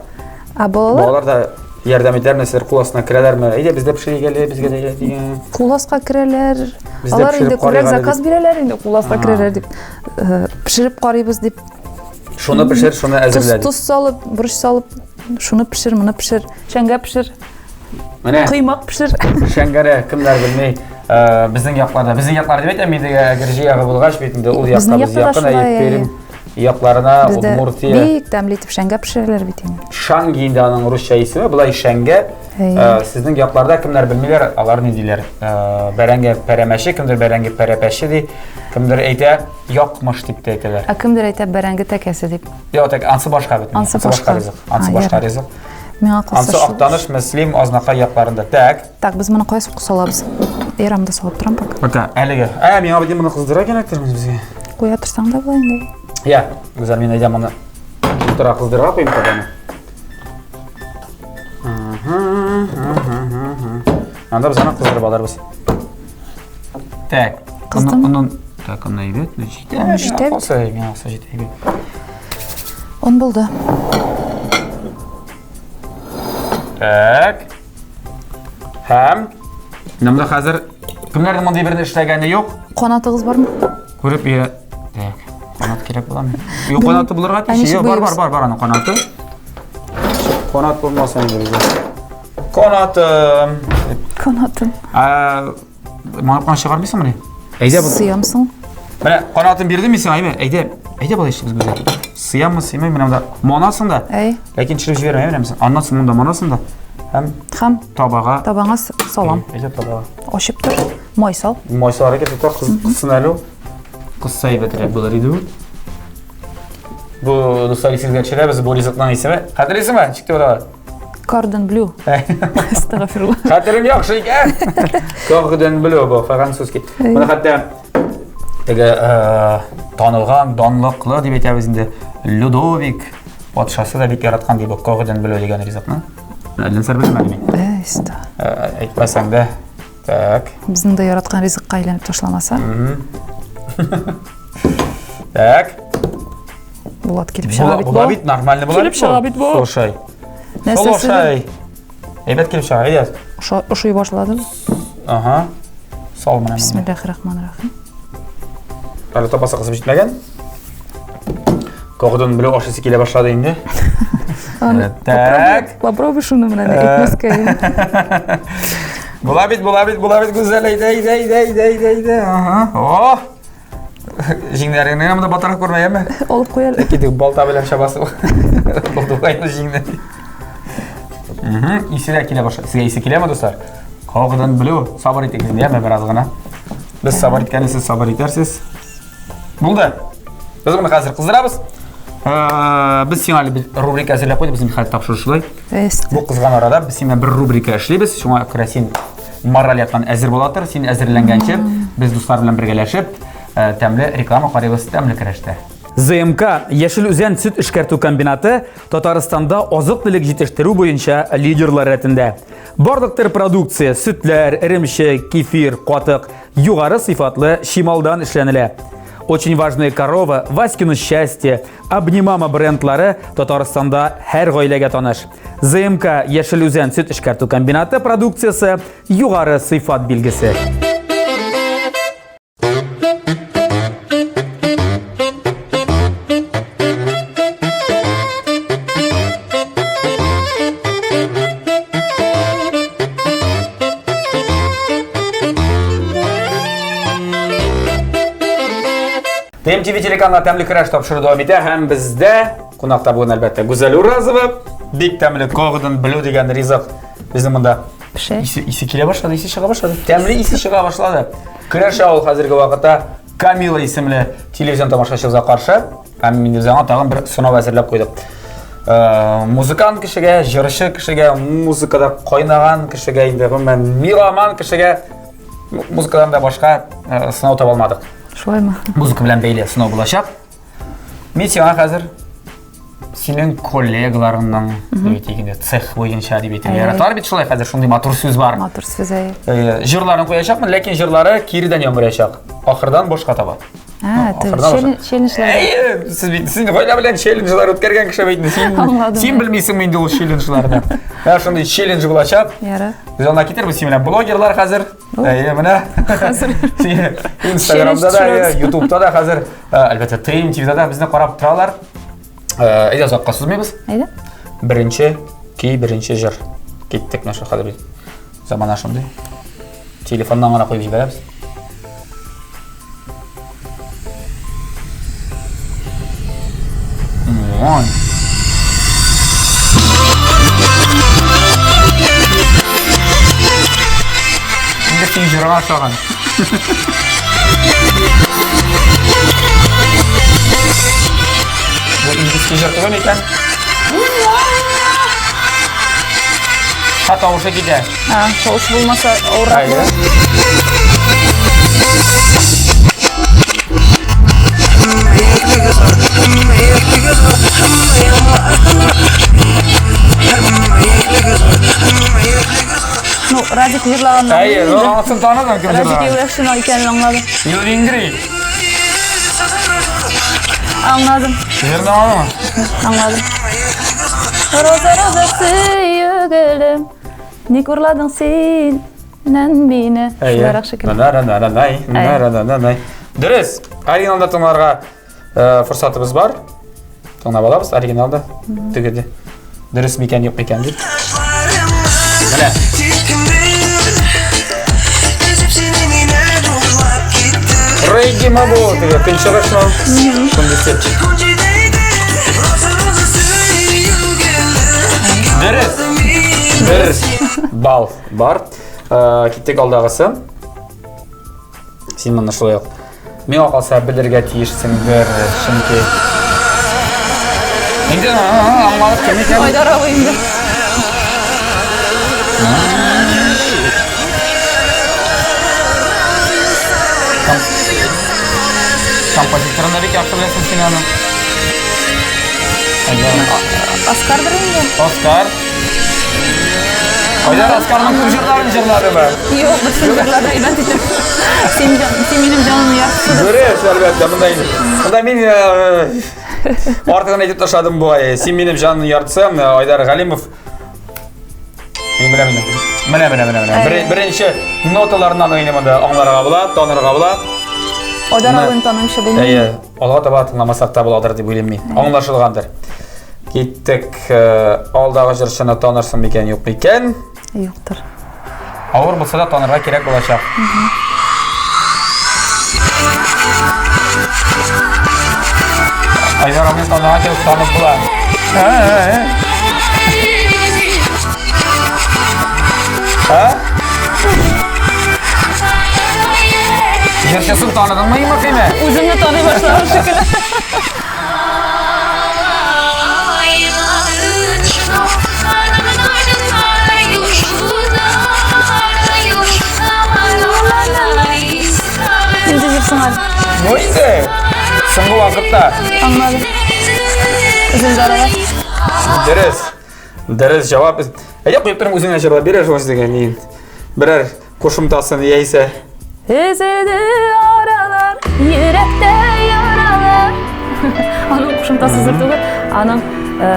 Ә балалар? Балалар да ярдәм итәр, нәрсәдер кул астына керәләрме? Әйдә, без дә пешерик әле, безгә дә дигән. Кул аска керәләр. Алар инде күбрәк заказ бирәләр инде, кул аска керәләр дип. Пешереп карыйбыз дип. Шуны пешер, шуны әзерлә. Тоз, тоз салып, борыч салып, шуны пешер, моны пешер, шәңгә пешер. Менә. Коймак пешер. Шәңгәне кемнәр белми. Э, безнең якларда, безнең яклар дип әйтәм инде, Әгерҗе ягы булгач бит инде ул якка без якын Пермь якларына, Удмуртия. Бик тәмле итеп шәңгә пешерәләр бит инде. Шанги инде аның русча исеме, болай шәңгә. Э, сезнең якларда кемнәр белмиләр, алар ни диләр? Э, бәрәңге пәрәмәче, кемдер бәрәңге пәрәпәче ди, кемдер әйтә Якмыш дип тә әйтәләр. Ә кемдер әйтә бәрәңге тәкәсе дип. Юк, тәк, ансы башка бит. Ансы башка ризык. Ансы башка ризык. Миңа калса Ансы Актаныш, Мөслим, Азнакай якларында. Так. Так, без моны кая салабыз? Ярамда салып торам пока. Пока, әлеге. Ә, миңа бит моны кыздыра кирәктер безгә. Куя торсаң да була инде. Я, Гүзәл, мин әйдә моны тора кыздырырга куйым табаны. Анда без аны кыздырып алырбыз. Так. Кыздым. Онын, так, онны әйбәт, ну җитә. Он җитә. Калса, миңа калса җитә әйбәт. Он булды. Так. Һәм менә хәзер кемнәрнең мондый берне эшләгәне юк? Канатыгыз бармы? Күреп йә. Так. Канат кирәк буламы? Юк, канаты булырга тиеш. Юк, бар, бар, бар, бар аның канаты. Канат булмаса инде безгә. Канатым. Канатым. Ә, манып кына чыгармыйсыңмыни? Әйдә бу. Сыямсың. Менә канатын бирдем мин сиңа, әйме? Әйдә, әйдә болай эшлибез гүзәл. Сыяммы, сыймыйм, менә монда манасың да. Әй. Ләкин төшереп җибәрмә, менә мисал. Аннан соң монда манасың да. Һәм Һәм табага. Табаңа салам. Әйдә табага. Ачып тор. Май сал. Май салар икән, тотар, кызсын әле ул. Кызса әйбәтрәк булыр иде ул. Бу дуслар исегезгә төшерәбез, бу ризыкның исеме. Хәтерлисеңме? Ничек дип атала? Кордон блю. Астагфирулла. Хәтерем яхшы икән. Кордон блю бу французский. Моны хәтта теге э, танылган, данлыклы дип әйтәбез инде. Людовик патшасы да бик яраткан ди бу кордон блю дигән ризыкны. Әллә нәрсә белмәдем мин. Әйста. Э, әйтмәсәң дә. Так. Безнең дә яраткан ризыкка әйләнеп ташламаса. Так. Булат килеп чыга бит. Була бит, нормально була. Килеп чыга бит бу. Слушай. Слушай. Әйбәт килеп чыга, әйдә. Ошый башлады. Ага. Сал менә. Бисмиллахир-рахманир-рахим. Әле табасы кызып җитмәгән. Когдон белү ашысы килә башлады инде. Так. Попробуй шуны менә әйтмәскә. Була бит, була бит, була бит, Гүзәл, әйдә, әйдә, әйдә, әйдә, әйдә, әйдә. Ага. О! Җиңнәреңне генә монда батырак күрмә, яме? Алып куй әле. Китек балта белән чабасы. Булдыкайны җиңне. Исе дә килә башлады. Сезгә исе киләме, дуслар? Когдон белү, сабыр итегез, яме бераз гына. Без сабыр иткәнне сез сабыр итәрсез. Булды. Без моны хәзер кыздырабыз. Без сиңа әле бер рубрика әзерләп куйдык, безнең хәл тапшыру шулай. Бу кызган арада без синең бер рубрика эшлибез. Шуңа күрә син мораль яктан әзер була тор. Син әзерләнгәнче без дуслар белән бергәләшеп тәмле реклама карыйбыз, тәмле көрәштә. ЗМК Яшел Үзән сөт эшкәртү комбинаты Татарстанда азык-төлек җитештерү буенча лидерлар рәтендә. Барлык төр продукция, сөтләр, эремчек, кефир, катык югары сыйфатлы чималдан эшләнелә. Очень важная корова, Васькино счастье, Обнимама брендлары Татарстанда һәр гаиләгә таныш. ЗМК Яшел Үзән сөт эшкәртү комбинаты продукциясе югары сыйфат билгесе. ТМТВ телеканалы Тәмле көрәш тапшыру дәвам итә һәм бездә кунакта бүген әлбәттә Гүзәл Уразова. Бик тәмле когдон блю дигән ризык безнең монда Пешә. Исе, исе килә башлады, исе чыга башлады. Тәмле исе чыга башлады. Көрәшә ул хәзерге вакытта Камила исемле телевизион тамашачыбызга каршы. Һәм инде без аңа тагын бер сынау әзерләп куйдык. Музыкант кешегә, җырчы кешегә, музыкада кайнаган кешегә, инде гомумән меломан кешегә музыкадан да башка сынау таба алмадык. Шулаймы? Музыка белән бәйле сынау булачак. Мин сиңа хәзер синең коллегаларыңның, дип әйтик инде, цех буенча дип әйтергә яраталар бит шулай хәзер шундый матур сүз бар. Матур сүз, әйе. Җырларын куячакмын, ләкин җырлары киредән яңгыраячак. Ахырдан башка таба. А, челленджлар. Әйе, сез бит син гаилә белән челленджлар үткәргән кеше бит. Син син белмисеңме инде ул челленджларны? Менә шундый челлендж булачак. Ярар. Без анда китербез син белән блогерлар хәзер. Әйе, менә. Хәзер. Инстаграмда да, Ютубта да хәзер, әлбәттә, ТМ ТВда да безне карап торалар. Әйдә, озакка сузмыйбыз. Әйдә. Беренче көй, беренче җыр. Киттек менә шул хәзер бит. Замана шундый. Телефоннан гына куеп җибәрәбез. Ой. Инде син җырга ошаган. Бу инглизчә җыр түгел микән? Ха, тавышы китә. А, тавыш булмаса авыррак була. Ну, Радик җырлаганнан. Әйе, ну анысын таныдым кем Радик җырлаган. Юләшин икәнен аңладым. Юрингри. Аңладым. Җырны аңладыңмы? Аңладым. Роза, роза, сөю гөлем. Ник урладың син? Нән мине. Шулайрак шикелле. На-на-на-на-най, на-на-на-на-най. Дөрес, оригиналда тыңларга форсатыбыз бар. Тыңлап алабыз оригиналда. Тегеде. Дөрес микән, юк микән дип. Менә. Регги ма бу? Теге көнчыгышмы? Шундый стиль. Дөрес. Дөрес. Бал бар. Киттек алдагысы. Син моны шулай ук миңа калса белергә тиешсеңдер, чөнки инде аңлалып кем икән? Айдар абый инде. Композиторын да бик яхшы беләсең син аны. Оскардыр инде. Оскар. Айдар. Айдар Аскарның күп җырларын җырладымы? Юк, бөтен җырлары әйбәт итеп. Син, син минем җанымны яртысы. Дөрес, әлбәттә, монда инде. Монда мин э, артыгын әйтеп ташладым бугай. Син минем җанымны яртысы, э, Айдар Галимов. Мин беләм инде. Менә, менә, менә, менә. Бер, беренче ноталарыннан инде монда аңларга була, танырга була. Айдар абыйны танымыйча булмый. Әйе, алга таба тыңламасак та буладыр дип уйлыйм мин. Аңлашылгандыр. Киттек. Э, алдагы җырчыны танырсың микән, юк микән? Юктыр. Авыр булса да танырга кирәк булачак. Айдар абыйны танырга кирәк, танып була. Ә? Җырчысын таныдыңмы, Мөхиме? Үземне таный башладым шикелле. Нинди җыр соң әле? Ну инде, соңгы вакытта. Аңладым. Үземдә аралар. Дөрес. Дөрес җавап. Әйдә куеп торым үзеңә җырлап бир әле шулай дигән мин. Берәр кушымтасын яисә. Өзелде аралар, йөрәктә яралар. Аның кушымтасы зур түгел, аның э,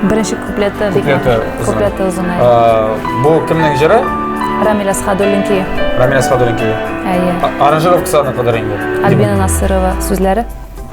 беренче куплеты бик Куплеты озын. Куплеты озын. әйе. Э, Бу кемнең җыры? Рамил Асхадуллин көе. Рамил Асхадуллин көе. Әйе. Аранжировкасы аныкыдыр инде. Альбина Насырова сүзләре.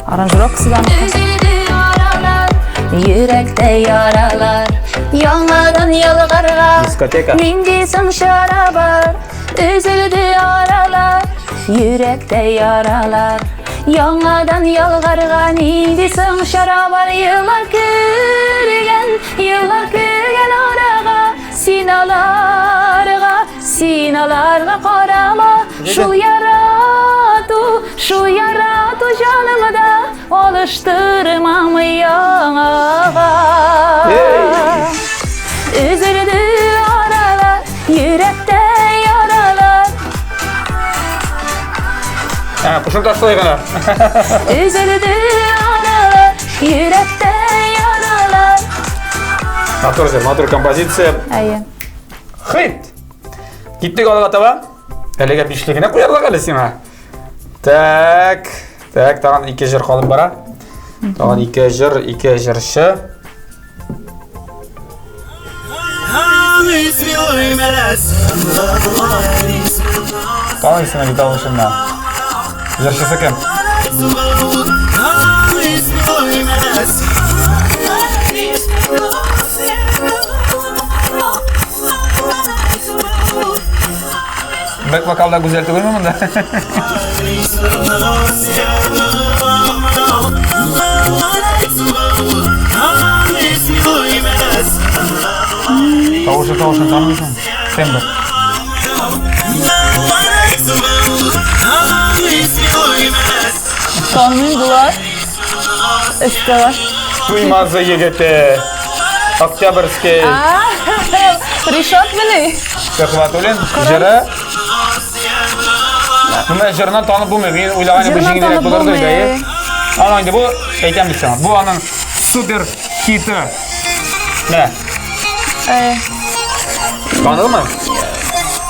Аранжировкасы да аныкы. Өзелде аралар, йөрәктә яралар, яңадан ялгарга. Дискотека. Нинди соң чара бар? Өзелде аралар, йөрәктә яралар. Яңадан ялгарга нинди соң чара бар? Еллар кергән, еллар кергән арага, син аларга, син аларга карама. Шул ярату, шул ярату җанымда алыштырмам яңага. Өзелде аралар, йөрәктә яралар. Ә, кушымта шулай гына. Өзелде аралар, йөрәктә яралар. Матур җыр, матур композиция. Әйе. Хит! Киттек алга таба. Әлегә бишле генә куярлык әле сиңа. Так, так, тагын ике җыр калып бара. Тагын ике җыр, ике җырчы. Таныйсың әле тавышыннан. Җырчысы кем? Бэк вокалда гүзәл түгелме монда? Тавышы тавышын танымыйсың? Кемдер? Танымыйм болар. Өстә бар. Туймазы егете. Октябрьский. Ришат мени? Төхвәтуллин җыры. Менә җырыннан танып булмый. Мин уйлаган идем, бу Җырыннан җиңелрәк танып булыр дип, булмый. әйе. Аның инде бу, әйтәм бит сиңа, бу аның супер хиты. Менә, Э, таныдыңмы?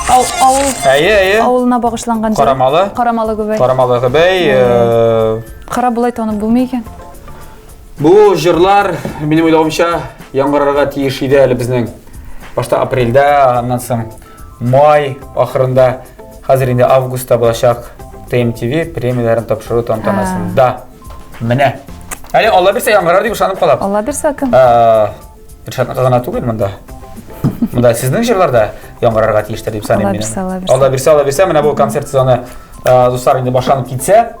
ау- Авыл Әйе, әйе. авылына багышланган җыр. Карамалы. Карамалы Гүбәй. Карамалы Гөбәй. э, Кара болай танып булмый икән. Бу җырлар, минем уйлавымча, яңгырарга тиеш иде әле безнең. Башта апрельдә, аннан соң май ахырында, хәзер инде августта булачак ТМТВ премияләрен тапшыру тантанасында. Менә. Әле Алла бирсә яңгырар дип ышанып калам. Алла бирсә кем? Ришатныкы гына түгел монда. Монда сезнең җырлар да яңгырарга тиештер дип саныйм Алла мин. бирсә, Алла бирсә. Алла бирсә, Алла бирсә, менә бу концерт сезоны дуслар инде башланып китсә,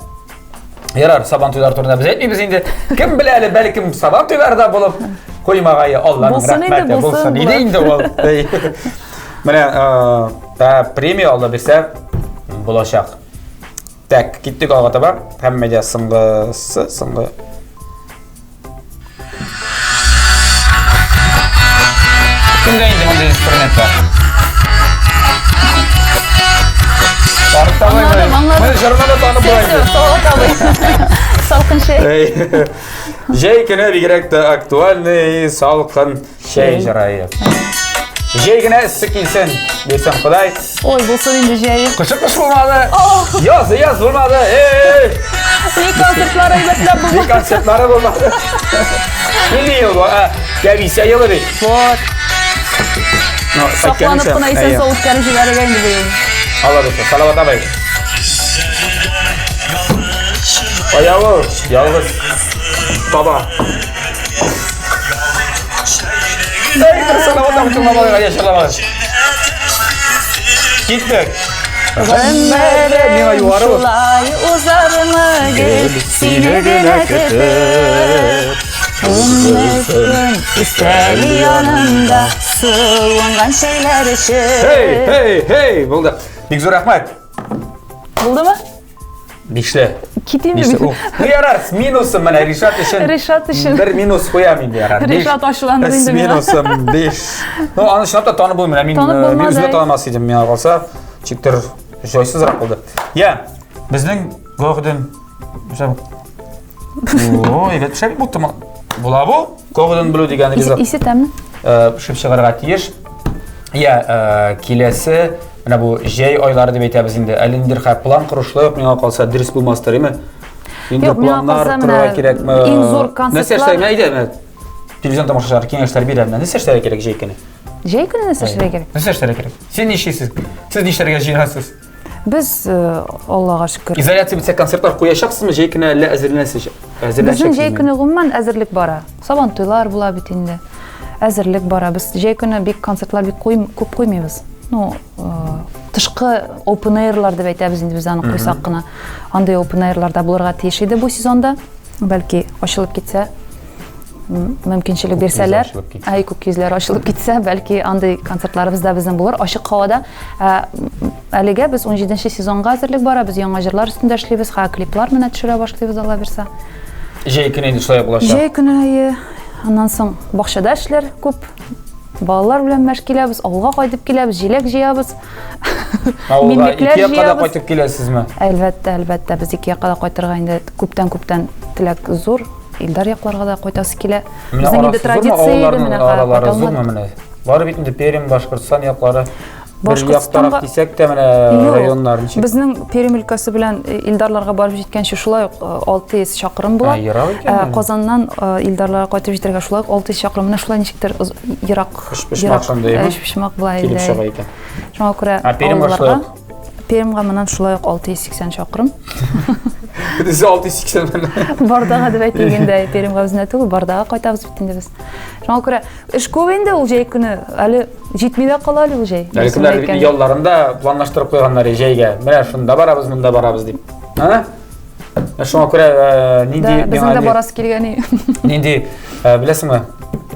Ярар, сабан туйлар турында без әйтмибез инде. Кем белә әле, бәлкем сабан туйлары да булып куймагае Алланың Булсын инде, рәхмәте булсын, булсын иде инде ул. Менә э, премия Алла бирсә булачак. Так, киттек алга таба. Һәммәгә соңгысы, соңгы Кемдә инде мондый инструмент бар? Танып та Аңладым, булмый. аңладым. Моны җырына да танып була инде. Салават абый. Салкын чәй. Әй. Җәй көне бигрәк тә актуальный салкын чәй җыры. Җәй генә эссе килсен, бирсен Ходай. Ой, булсын инде җәе. Кышы кыш булмады. Язы яз булмады. Эй! Ни концертлары әйбәтләп булмады. Ни концертлары булмады. Нинди ел бу? Кәбисә елы бит. Вот. Сакланып кына исән сау үткәреп җибәрергә инде бу елны. Алла бирсен. Салават абый. Аявы, ялгыз. Таба. Киттек. Гомерем шулай узармы гел сине генә көтеп. Көнне өстәл янында суынган чәйләр эчеп. Һей, һей, һей, булды. Бик зур рәхмәт. Булдымы? Бишле. Китим Бишле. Ну ярар, с минусом менә Ришат өчен. Ришат өчен. Бер минус куям инде ярар. Ришат ачуланды инде миңа. С минусом 5. Ну, аны чынлап та танып булмый. Менә мин э, мин үземне танымас идем, миңа калса, чиктер җайсызрак булды. Я, безнең Гордон О, әйбәт пешә бит бу Була бу? Гордон блю дигән ризык. Исе тәмле. Э, пешеп чыгарга тиеш. Я, э, киләсе менә бу җәй айлары дип әйтәбез инде. Әле ниндидер хәп план кору шулай ук миңа калса дөрес булмастыр, әйме? Инде Юк, миңа планнар калса, корырга менә кирәкме? иң зур Нәрсә концертлар- эшләргә әйдә, менә телевизион тамашачылар киңәшләр бирә, менә нәрсә эшләргә кирәк җәй көне? Җәй көне нәрсә эшләргә кирәк? Нәрсә эшләргә кирәк? Син нишлисез? Сез нишләргә җыенасыз? Без, э, Аллага шөкер. Изоляция бетсә концертлар куячаксызмы җәй көне әллә әзерләнәсез? Безнең җәй көне гомумән әзерлек бара. Сабантуйлар була бит инде. Әзерлек бара. Без җәй көне бик концертлар бик куй, күп куймыйбыз. Ну, э, тышкы open airлар дип әйтәбез инде без аны куйсак кына. Андый open airлар да булырга тиеш иде бу сезонда. Бәлки ачылып китсә, мөмкинчелек бирсәләр, әй күк йөзләр ачылып китсә, бәлки андый концертларыбыз да безнең булыр ачык һавада. Ә, әлегә без 17 сезонга әзерлек бара, без яңа җырлар өстендә эшлибез, ха клиплар менә төшерә башлыйбыз, Алла бирсә. Җәй көне инде шулай булачак. Җәй көне әйе. Аннан соң бакчада эшләр күп. Балалар белән мәш киләбез, авылга кайтып киләбез, җиләк җыябыз. Авылга ике якка да кайтып киләсезме? Әлбәттә, әлбәттә, без ике якка да кайтырга инде күптән-күптән теләк зур. Илдар якларга да кайтасы килә. Безнең инде традиция иде менә аралары зурмы менә? Бары бит инде Пермь, Башкортстан яклары. Башкортстанга дисәк тә менә районнар ничек? Безнең Пермь өлкәсе белән э, Илдарларга барып җиткәнче шулай ук 600 э, чакрым була. Ерак икән. Э, Казаннан Илдарларга кайтып җитәргә шулай ук 600 чакрым. Менә шулай ничектер ерак. Өчпочмак шундый. Өчпочмак була инде. Килеп чыга икән. Шуңа күрә Пермьгә шулай ук Пермьга моннан шулай ук 680 чакрым. Бөтенесе 680 менә. Бардага дип әйтик инде, Пермьга үзенә түгел, Бардага кайтабыз бит инде без. Шуңа күрә эш күп инде ул җәй көне, әле җитми дә кала әле ул җәй. Әле кемнәр бит ялларын да планлаштырып куйганнар җәйгә. Менә шунда барабыз, монда барабыз дип. А? Шуңа күрә э, нинди Да, безнең дә барасы килгән. Нинди, э, беләсеңме?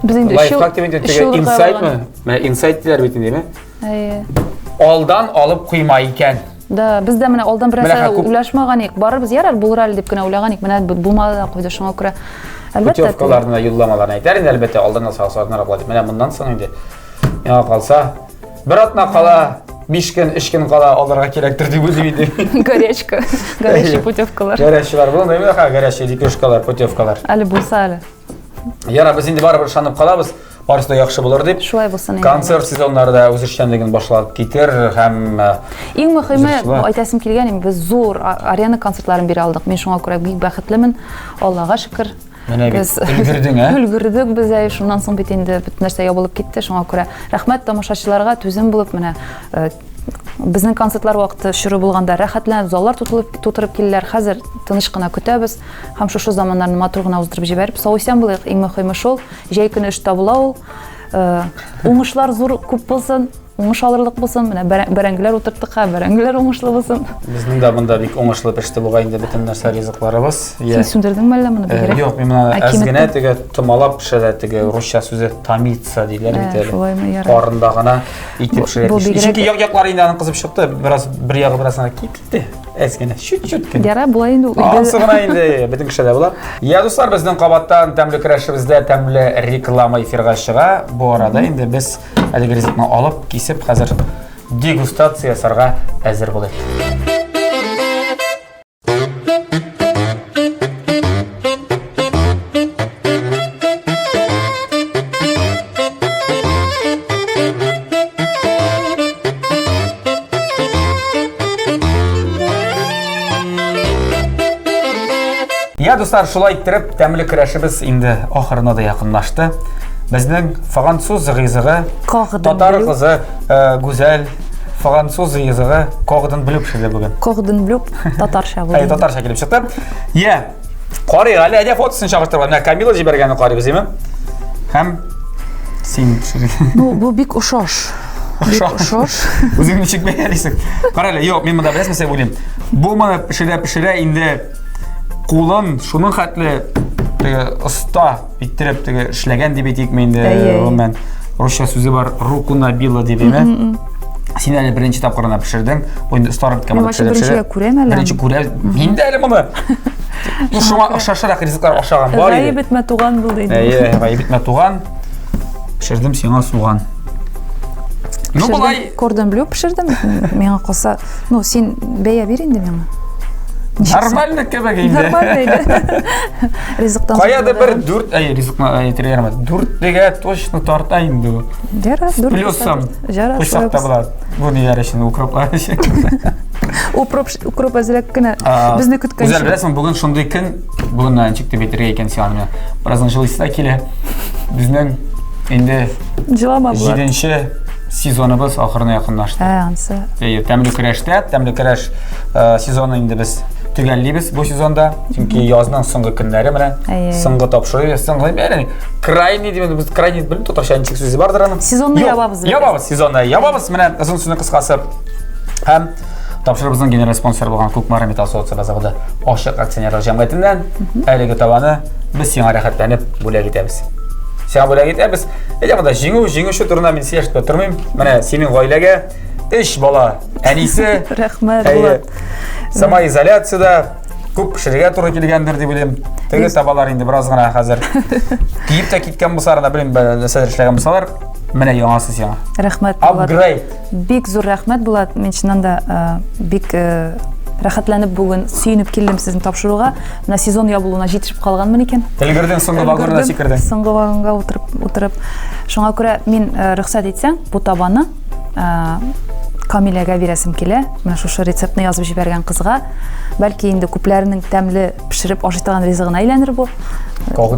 Без инде өч ел Лайфхак дип инде теге инсайтмы? Менә инсайт диләр бит инде, Әйе. Алдан алып куйма икән. Да, без дә менә алдан бер нәрсә уйлашмаган идек. Барырбыз, ярар, булыр әле дип кенә уйлаган идек. Менә булмады да куйды, шуңа күрә. Әлбәттә. Путевкаларны, юлламаларны әйтәр инде, әлбәттә, алдан алса алсыннар була дип. Менә моннан соң инде миңа калса, бер атна кала, 5 көн, 3 көн кала алырга кирәктер дип уйлыйм инде. Горячка, горячий путевкалар. Горячийлар булмыймы, ха, горячий лепешкалар, путевкалар. Әле булса әле. Яра, без инде барыбер ышанып калабыз, барысы да яхшы булыр дип. Шулай булсын инде. Концерт сезоннары да үз эшчәнлеген башлап китер һәм э, Иң мөһиме, әйтәсем килгән, без зур арена концертларын бирә алдык. Мин шуңа күрә бик бәхетлемен. Аллага шөкер. Менә бит өлгердең, ә? Өлгердек без, әй, шуннан соң бит инде бөтен нәрсә ябылып китте. Шуңа күрә рәхмәт тамашачыларга, түзем булып, менә э, безнең концертлар вакыты чоры булганда рәхәтләнеп заллар тутырып, тутырып килделәр. Хәзер тыныч кына көтәбез. Һәм шушы заманнарны матур гына уздырып җибәреп, сау-исән булыйк. Иң мөһиме шул, җәй көне эш табыла ул. Э, уңышлар зур күп булсын, уңыш алырлык булсын. Менә бәрәңгеләр утырттык, ха, бәрәңгеләр уңышлы булсын. Безнең дә монда бик уңышлы пеште бугай инде бөтен нәрсә ризыкларыбыз. Син сүндердеңме әллә моны э, бигрәк? Юк, мин моны әз генә теге томалап пешерә, теге русча сүзе томиться диләр бит э, әле. Шулаймы, ярар. Карында гына итеп пешерә. Чөнки як-яклары инде аның кызып чыкты, бераз бер ягы бераз гына кипте. Әз генә, чуть-чуть кенә. Яра, була инде ул. Ансы гына инде, бөтен кешедә була. Я, дуслар, безнең кабаттан тәмле көрәшебездә тәмле реклама эфирга чыга. Бу арада инде без әлеге ризыкны алып, кисеп, хәзер дегустация ясарга әзер булыйк. дуслар, шулай иттереп, тәмле көрәшебез инде ахырына да якынлашты. Безнең француз ризыгы, татар кызы э, Гүзәл француз ризыгы кордон блю пешерде бүген. Кордон блю татарча булды. Әй, татарча килеп чыкты. Я, карыйк әле, әйдә фотосын чагыштырып. Менә Камила җибәргәнне карыйбыз, име? Һәм син пешергән. Ну, бу бик ошаш. Бик ошаш. Үзең ничек бәялисең? Кара әле, юк, мин монда беләсеңме нәрсә уйлыйм? Бу моны пешерә пешерә инде кулын шуның хәтле теге оста иттереп теге эшләгән дип әйтикме инде, гомумән. Русча сүзе бар, руку набила дип, әйме? Син әле беренче тапкыр гына пешердең. Бу инде остарып беткән моны пешерә. Беренчегә күрәм әле. Беренче күрә. Мин дә әле моны. Ну, шуңа охшашрак ризыклар ашаган бар иде. Гаеп итмә туган булды инде. Әйе, гаеп итмә туган. Пешердем сиңа суган. Ну, болай... Кордон блю пешердем. Миңа калса, ну, син бәя бир инде миңа. Нормально кебек инде. Нормально инде. Ризыктан. Кая да бер дүрт, әй, ризыкны әйтергә ярамый. Дүртлегә точно тарта инде бу. Ярар, дүрт. Плюсом. Ярар. Куйсак та була. Бу ниләр өчен, укроплар өчен. Укроп, укроп әзрәк кенә безне көткәнче. Гүзәл, беләсең, бүген шундый көн, Бүген ничек дип әйтергә икән сиңа менә. Бераздан җылыйсы да килә. Безнең инде Җылама була. Җиденче сезоныбыз ахырына якынлашты. Ә, ансы. Әйе, тәмле көрәштә, тәмле көрәш э, сезоны инде без төгәллибез бу сезонда. Чөнки язның соңгы көннәре менә. Соңгы тапшыру, соңгы әле крайний димән, без крайний белмим, татарча ничек сүзе бардыр аның. Сезонны ябабыз. Ябабыз сезонны. Ябабыз менә озын сүзнең кыскасы. Һәм Тапшырыбызның генераль спонсоры булган Кукмара металл савыт-саба заводы ачык акционерлык җәмгыятеннән әлеге табаны без сиңа рәхәтләнеп бүләк итәбез. Сиңа бүләк итәбез. Әйдә монда җиңү, җиңүче турында мин сөйләшеп тә тормыйм. Менә синең гаиләгә өч бала, әнисе. Рәхмәт, Булат. Самоизоляциядә күп пешерергә туры килгәндер дип уйлыйм. Теге табалар инде бераз гына хәзер киеп тә киткән булсалар, белмим, нәрсәдер эшләгән булсалар, менә яңасы сиңа. Рәхмәт, Булат. Апгрейд. Бик зур рәхмәт, Булат. Мин чыннан да э, бик э, рәхәтләнеп бүген сөенеп килдем сезнең тапшыруга. Менә сезон ябылуына җитешеп калганмын икән. Өлгердең, соңгы вагонга сикердең. Соңгы вагонга утырып, утырып. Шуңа күрә мин э, рөхсәт итсәң, бу табаны Камиләгә бирәсем килә. Менә шушы рецептны язып җибәргән кызга. Бәлки инде күпләренең тәмле пешереп ашый торган ризыгына әйләнер бу.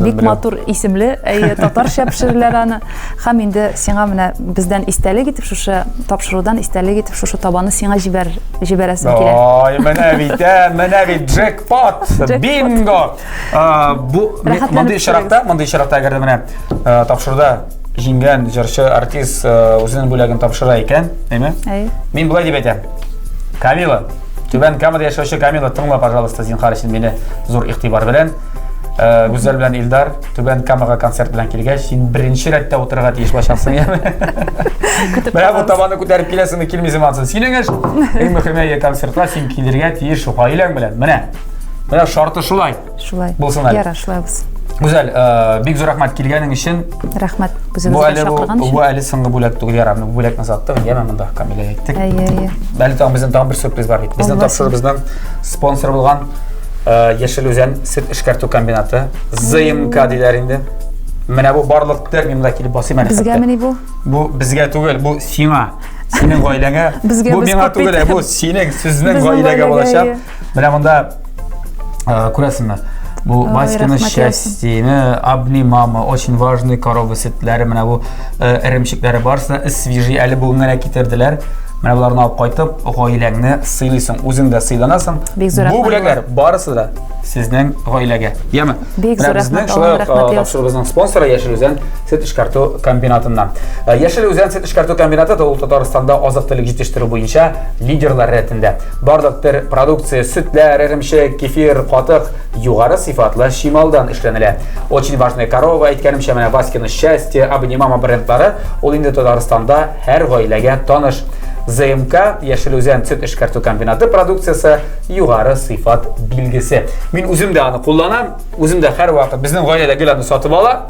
Бик матур исемле, әйе, татарча пешереләр аны. Һәм инде сиңа менә бездән истәлек итеп шушы тапшырудан истәлек итеп шушы табаны сиңа җибәр җибәрәсем килә. Ай, менә бит, ә, менә бит джекпот, бинго. Бу мондый очракта, мондый очракта әгәр дә менә тапшыруда җиңгән җырчы, артист үзенең бүләген тапшыра икән, әйме? Әйе. Мин болай дип әйтәм. Камила, Түбән Камада яшәүче Камила, тыңла, пожалуйста, зинһар өчен мине зур игътибар белән. Гүзәл белән Илдар Түбән Камага концерт белән килгәч, син беренче рәттә утырырга тиеш булачаксың, яме. Менә бу табаны күтәреп киләсеңме, килмисеңме ансы синең эш. Иң мөһиме, концертка син килергә тиеш гаиләң белән. Менә. Менә шарты шулай. Шулай. Булсын әле. Ярар, шулай булсын. Гүзәл, бик зур рәхмәт килгәнең өчен. Рәхмәт, үзегезгә чакырган өчен. Бу әле соңгы бүләк түгел, ярар, бу бүләкне саттык, яме монда Камиләгә әйттек. Әйе, әйе. Әле тагын безнең тагын бер сюрприз бар бит. Безнең тапшыру спонсор булган Яшел Үзән сөт эшкәртү комбинаты, ЗМК диләр инде. Менә бу барлык төр мин монда килеп басыйм әле. Безгә мени бу? Бу безгә түгел, бу сиңа. Синең гаиләңә. Безгә бу миңа түгел, бу синең, сезнең гаиләгә булачак. Менә монда күрәсеңме? Бу Васькина счастье, обни мама, очень важный корова сөтләре, менә бу эремчекләре барысы да свежий, әле бүген генә китерделәр. Менә боларны алып кайтып, гаиләңне сыйлыйсың, үзең дә сыйланасың. Бик зур Бу бүләкләр барысы да сезнең гаиләгә. Яме? Бик зур рәхмәт. Шулай ук тапшыруыбызның спонсоры Яшел Үзән сөт эшкәртү комбинатыннан. Яшел Үзән сөт эшкәртү комбинаты ул Татарстанда азык-төлек җитештерү буенча лидерлар рәтендә. Барлык төр продукция, сөтләр, эремчек, кефир, катык югары сыйфатлы чималдан эшләнелә. Очень важная корова, әйткәнемчә, менә Васькино счастье, Абнимама брендлары, ул инде Татарстанда һәр гаиләгә таныш. ЗМК Яшел Үзән сөт эшкәртү комбинаты продукциясе югары сыйфат билгесе. Мин үзем дә аны кулланам, үзем дә һәрвакыт безнең гаиләдә гел аны сатып ала.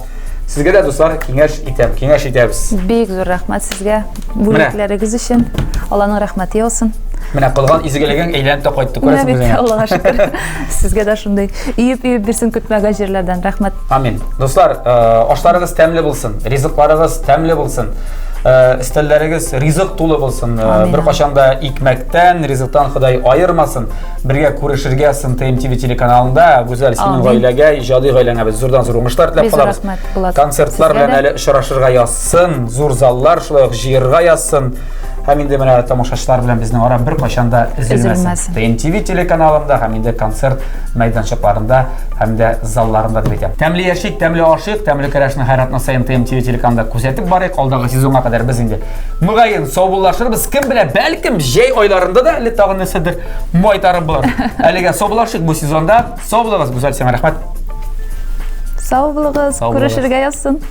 Сезгә дә, дуслар, киңәш итәм, киңәш итәбез. Бик зур рәхмәт сезгә бүләкләрегез өчен. Алланың рәхмәте яусын. Менә кылган изгелегең әйләнеп тә кайтты, күрәсең үзеңә. Аллага шөкер. Сезгә дә шундый өеп-өеп бирсен көтмәгән җирләрдән. Рәхмәт. Амин. Дуслар, э, ашларыгыз тәмле булсын, ризыкларыгыз тәмле булсын. Өстәлләрегез ризык тулы булсын. Беркайчан да икмәктән, ризыктан Ходай аермасын. Бергә күрешергә язсын ТМТВ телеканалында. Гүзәл, синең гаиләгә, иҗади гаиләңә без зурдан зур уңышлар теләп калабыз. Концертлар белән әле очрашырга язсын, зур заллар шулай ук җыерга язсын. Һәм инде менә тамашачылар белән безнең ара беркайчан да өзелмәсен. ТМТВ телеканалында һәм инде концерт мәйданчыкларында һәм дә залларында дип әйтәм. Тәмле яшик, тәмле ашыйк, тәмле көрәшне һәр атна саен ТМТВ телеканалында күзәтеп барыйк. Алдагы сезонга кадәр без инде мөгаен саубуллашырбыз. Кем белә, бәлкем җәй айларында да әле тагын нәрсәдер майтарып булыр. Әлегә саубуллашыйк бу сезонда. Сау булыгыз, Гүзәл, сиңа рәхмәт. Сау булыгыз, күрешергә язсын.